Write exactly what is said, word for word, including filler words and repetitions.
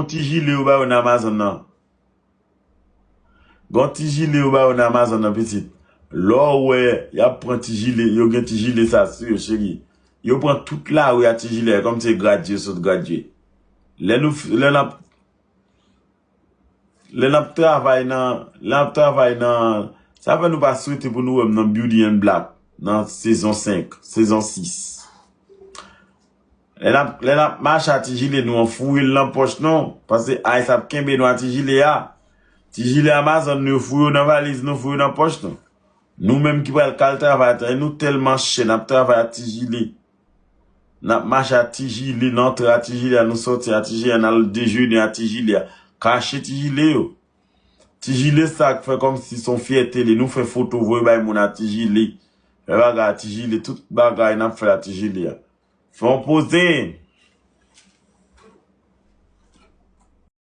Yon ti jile yo ba yo nan Amazon nan. Gon ti jile yo ba yo nan Amazon nan, pitit. Lè w wè y ap pran ti jile, yo gen ti jile sa sou yo, cheri. Yo pran tout lari a ti jile a, kòm se gradye yo sot gradye. Lè nou, lè n ap, lè n ap travay nan, lè n ap travay nan, sa fè nou pa swete pou nou wè m nan Beauty and Black, nan sezon senk, sezon sis. Lè n ap, lè n ap mache a ti jile, nou an fouye l nan pòch nou. Paske Ice ap kenbe nou a ti jile a. Ti jile Amazon nou, yo fouye yo nan valiz nou, fouye yo nan pòch nou. Nou menm ki pral kal travay, tan nou tèlman chè, n ap travay a ti jile. N ap mache a ti jile, n antre a ti jile a, nou sòti a ti jile a, n al dejene a ti jile a. Kache ti jile yo. Ti jile sa k fè kòmsi se yon fyète li. Nou fè foto voye bay moun a ti jile. Fè bagay a ti jile, tout bagay n ap fè a ti jile a. Fè yon poze.